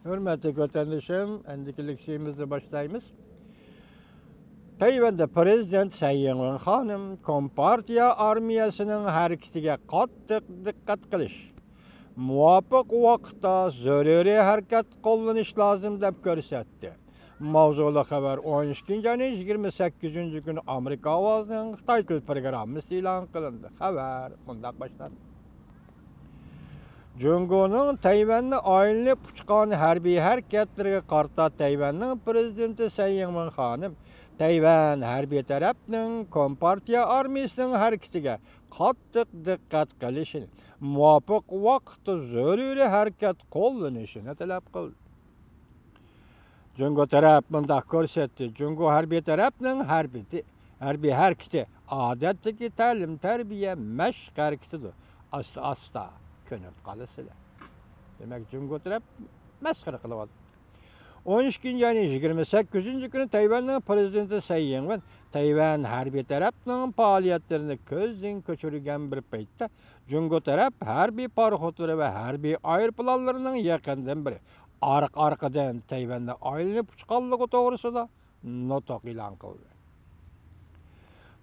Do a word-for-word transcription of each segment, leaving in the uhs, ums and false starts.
ھۆرمەتلىك ۋەتەندىشىم، ئەندىكى لېكسىيىمىزنى باشلايمىز. تەيۋەندە پىرېزىدېنت سەي يىڭۋېن خانىم كومپارتىيە ئارمىيەسىنىڭ ھەرىكىتىگە قاتتىق دىققەت قىلىش، مۇۋاپىق ۋاقىتتا زۆرۈرىي ھەرىكەت قوللىنىش لازىم دەپ كۆرسەتتى. ماۋزۇلۇق خەۋەر ئون ئىككىنچى ئاينىڭ يىگىرمە سەككىزىنچى كۈنى ئامېرىكا ئاۋازىنىڭ خىتاي تىل پروگراممىسى ئېلان قىلىندى. خەۋەر مۇنداق باشلاندى. جۇڭگونىڭ تەيۋەننى ئايلىنىپ ئۇچقان ھەربىي ھەرىكەتلىرىگە قارىتا تەيۋەننىڭ پىرېزىدېنتى سەي يىڭۋېن خانىم تەيۋەن ھەربىي تەرەپنىڭ كومپارتىيە ئارمىيىسىنىڭ ھەرىكىتىگە قاتتىق دىققەت قىلىشىنى، مۇۋاپىق ۋاقىتتا زۆرۈرىي ھەرىكەت قوللىنىشىنى تەلەپ قىلدى. جۇڭگو تەرەپ مۇنداق كۆرسەتتى، جۇڭگو ھەربىي تەرەپنىڭ ھەربىي، ھەربىي ھەرىكىتى ئادەتتىكى تەلىم-تەربىيە مەشىق ھەرىكىتىدۇر. ئاستا-ئاستا كۆنۈپ قالىسىلەر. دېمەك، جۇڭگو تەرەپ مەسخىرە قىلىۋاتىدۇ. ئون ئىككىنچى ئاينىڭ يىگىرمە سەككىزىنچى كۈنى تەيۋەننىڭ پىرېزىدېنتى سەي يىڭۋېن تەيۋەن ھەربىي تەرەپنىڭ پائالىيەتلىرىنى كۆزدىن كەچۈرگەن بىر پەيتتە، جۇڭگو تەرەپ ھەربىي پاراخوتلىرى ۋە ھەربىي ئايروپىلانلىرىنىڭ يېقىندىن بېرى ئارقا-ئارقىدىن تەيۋەندە ئايلىنىپ ئۇچقانلىقى توغرىسىدا نۇتۇق ئېلان قىلدى.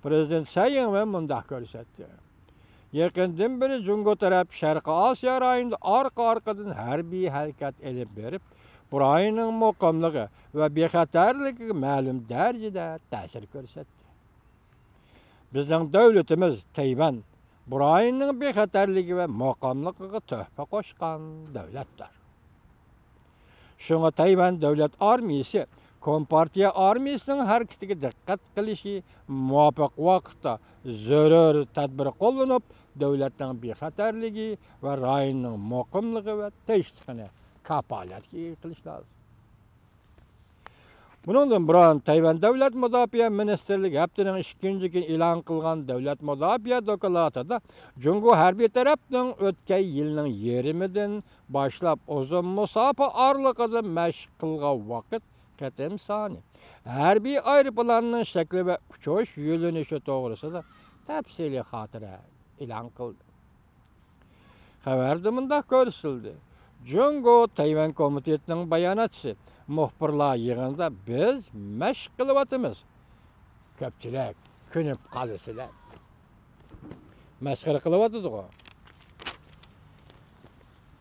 پىرېزىدېنت سەي يىڭۋېن مۇنداق كۆرسەتتى. يېقىندىن بېرى جۇڭگو تەرەپ شەرقىي ئاسىيا رايونىدا ئارقا-ئارقىدىن ھەربىي ھەرىكەت ئېلىپ بېرىپ، بۇ رايوننىڭ مۇقىملىقى ۋە بىخەتەرلىكىگە مەلۇم دەرىجىدە تەسىر كۆرسەتتى. بىزنىڭ دۆلىتىمىز تەيۋەن بۇ رايوننىڭ بىخەتەرلىكى ۋە مۇقىملىقىغا تۆھپە قوشقان دۆلەتتۇر. شۇڭا تەيۋەن دۆلەت ئارمىيىسى كومپارتىيە ئارمىيىسىنىڭ ھەرىكىتىگە دىققەت قىلىشى، مۇۋاپىق ۋاقىتتا زۆرۈر تەدبىر قوللىنىپ، دۆلەتنىڭ بىخەتەرلىكى ۋە رايوننىڭ مۇقىملىقى ۋە تىنچلىقىنى كاپالەتكە ئىگە قىلىش لازىم. بۇنىڭدىن بۇرۇن، تەيۋەن دۆلەت مۇداپىئە مىنىستىرلىكى ھەپتىنىڭ ئىككىنچى كۈنى ئېلان قىلغان دۆلەت مۇداپىئە دوكلاتىدا جۇڭگو ھەربىي تەرەپنىڭ ئۆتكەن يىلنىڭ يېرىمىدىن باشلاپ ئۇزۇن مۇساپە ئارىلىقىدا مەشىق قىلغان ۋاقىت، قېتىم سانى، ھەربىي ئايروپىلاننىڭ شەكلى ۋە ئۇچۇش يۆنىلىشى توغرىسىدا تەپسىلىي خاتىرە ئېلان قىلدى. خەۋەردە مۇنداق كۆرسىتىلدى: جۇڭگو تەيۋەن كومىتېتىنىڭ باياناتچىسى مۇخبىرلار يىغىنىدا بىز مەشىق قىلىۋاتىمىز. كۆپچىلىك كۆنۈپ قالىسىلەر. مەسخىرە قىلىۋاتىدىغۇ.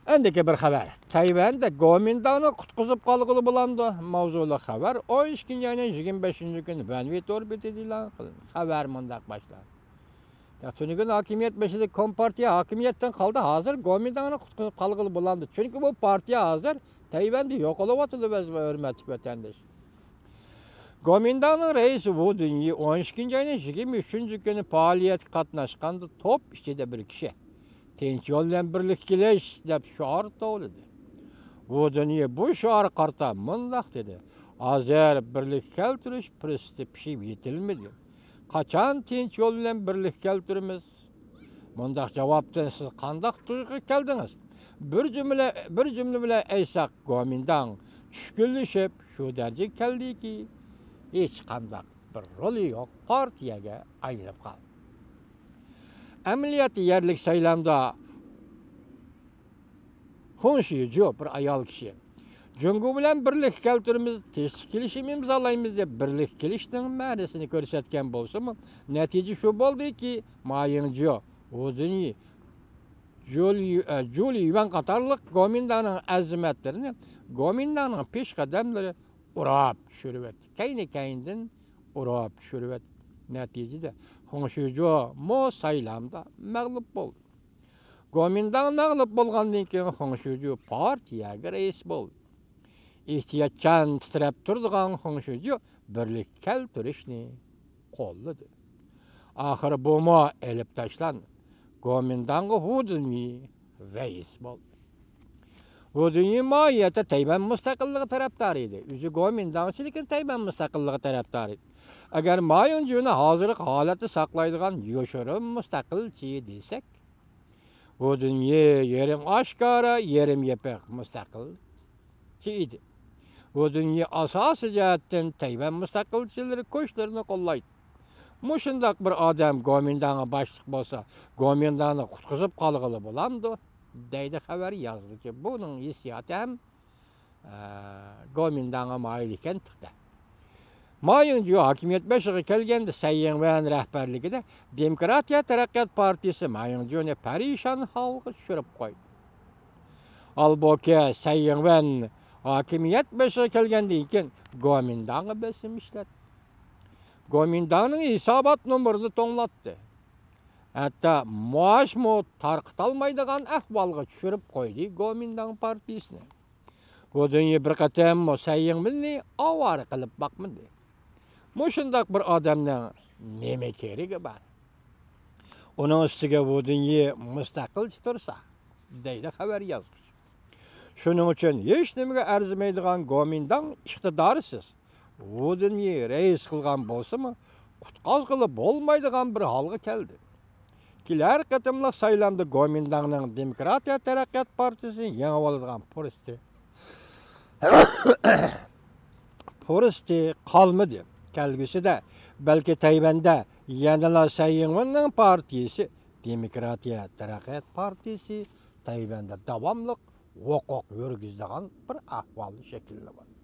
ئەندىكى بىر خەۋەر. تەيۋەندە گومىنداڭنى قۇتقۇزۇپ قالغىلى بولامدۇ؟ ماۋزۇلۇق خەۋەر ئون ئىككىنچى ئاينىڭ يىگىرمە بەشىنچى كۈنى ۋەنۋى تور بېتىدە ئېلان قىلىندى. خەۋەر مۇنداق باشلاندى. يا، تۈنۈگۈن ھاكىمىيەت بېشىدىكى كومپارتىيە ھاكىمىيەتتىن قالدى، ھازىر گومىنداڭنى قۇتقۇزۇپ قالغىلى بولامدۇ؟ چۈنكى بۇ پارتىيە ھازىر تەيۋەندە يوقىلىۋاتىدۇ، ھۆرمەتلىك ۋەتەنداش. گومىنداڭنىڭ رەئىسى ۋۇ دۈنيى ئون ئىككىنچى ئاينىڭ يىگىرمە ئۈچىنچى كۈنى پائالىيەتكە قاتناشقاندا توپ ئىچىدە بىر كىشى تىنچ يول بىلەن بىرلىككە كېلىش دەپ شوئار توۋلىدى. ۋۇ دۈنيى بۇ شوئارغا قارىتا مۇنداق دېدى: ھازىر بىرلىككە كەلتۈرۈش پۇرسىتى پىشىپ يېتىلمىدى. قاچان تىنچ يول بىلەن بىرلىككە كەلتۈرىمىز؟ مۇنداق جاۋابتىن سىز قانداق تۇيغۇغا كەلدىڭىز؟ بىر جۈملە، بىر جۈملە بىلەن ئېيتساق، گومىنداڭ چۈشكۈنلىشىپ شۇ دەرىجىگە كەلدىكى، ھېچقانداق بىر رولى يوق پارتىيەگە ئايلىنىپ قالدى. ئەمەلىيەتتە يەرلىك سايلامدا خۇڭ شىجۇ بىر ئايال كىشى جۇڭگو بىلەن بىرلىككە كەلتۈرىمىز، تىنچلىق كېلىشىمى ئىمزالايمىز دەپ بىرلىككە كېلىشنىڭ مەنىسىنى كۆرسەتكەن بولسىمۇ، نەتىجە شۇ بولدىكى، ما يىڭجيو، ۋۇ زېنيى، جۇ لى-، ئە، جۇ لىيۈەن قاتارلىق گومىنداڭنىڭ ئەزىمەتلىرىنى گومىنداڭنىڭ پېشقەدەملىرى ئۇرۇپ چۈشۈرۈۋەتتى. كەينى-كەينىدىن ئۇرۇپ چۈشۈرۈۋەتتى. نەتىجىدە خۇڭ شىجۇمۇ سايلامدا مەغلۇپ بولدى. گومىنداڭ مەغلۇپ بولغاندىن كېيىن، خۇڭ شىجۇ پارتىيەگە رەئىس بولدى. ئېھتىياتچان تىترەپ تۇرىدىغان خۇڭ شىجۇ بىرلىككە كەلتۈرۈشنى قوللىدى. ئاخىرى بۇمۇ ئېلىپ تاشلاندى. گومىنداڭغا ھۇ دېنيى رەئىس بولدى. ھۇ دېنيى ماھىيەتتە تەيۋەن مۇستەقىللىقى تەرەپدارى ئىدى. ئۆزى گومىنداڭچى، لېكىن تەيۋەن مۇستەقىللىقى تەرەپدارى ئىدى. ئەگەر ما يىڭجيۇنى ھازىرقى ھالەتتە ساقلايدىغان يوشۇرۇن مۇستەقىلچى دېسەك، ھۇ دېنيى يېرىم ئاشكارا، يېرىم يېپىق مۇستەقىلچى ئىدى. ھۇ دېنيى ئاساسىي جەھەتتىن تەيۋەن مۇستەقىلچىلىرى كۈچلىرىنى قوللايدۇ. مۇشۇنداق بىر ئادەم گومىنداڭغا باشلىق بولسا، گومىنداڭنى قۇتقۇزۇپ قالغىلى بولامدۇ؟ دەيدۇ خەۋەر يازغۇچى. بۇنىڭ ھېسسىياتى ھەم ئە، گومىنداڭغا مايىل ئىكەن تېخى. مايىڭجۇ ھاكىمىيەت بېشىغا كەلگەندە، سەي يىڭۋەن رەھبەرلىكىدە دېموكراتىيە تەرەققىيات پارتىيىسى مايىڭجۇنى پەرىشان ھالغا چۈشۈرۈپ قويدى. ھالبۇكى، سەي يىڭۋەن ھاكىمىيەت بېشىغا كەلگەندىن كېيىن، گومىنداڭغا بېسىم ئىشلەتتى. گومىنداڭنىڭ ھېسابات نومۇرىنى توڭلاتتى. ھەتتا مائاشمۇ تارقىتالمايدىغان ئەھۋالغا چۈشۈرۈپ قويدى گومىنداڭ پارتىيىسىنى. ۋۇدۇنيې بىر قېتىممۇ سەي يىڭۋەننى ئاۋارە قىلىپ باقمىدى. مۇشۇنداق بىر ئادەمنىڭ نېمە كېرىكى بار؟ ئۇنىڭ ئۈستىگە ۋۇدۇنيې مۇستەقىلچە تۇرسا، دەيدۇ خەۋەر يازغۇچى. شۇنىڭ ئۈچۈن ھېچنېمىگە ئەرزىمەيدىغان گومىنداڭ ئىقتىدارسىز. ۋۇدۇنيې رەئىس قىلغان بولسىمۇ، قۇتقازغىلى بولمايدىغان بىر ھالغا كەلدى. كېلەر قېتىملىق سايلامدا گومىنداڭنىڭ دېموكراتىيە تەرەققىيات پارتىيىسىنى يېڭىۋالىدىغان پۇرسىتى، پۇرسىتى قالمىدى. كەلگۈسىدە بەلكى تەيۋەندە يەنىلا سەي يىڭۋېننىڭ پارتىيىسى، دېموكراتىيە تەرەققىيات پارتىيىسى تەيۋەندە داۋاملىق ھوقۇق يۈرگۈزىدىغان بىر ئەھۋال شەكىللىنىۋاتىدۇ.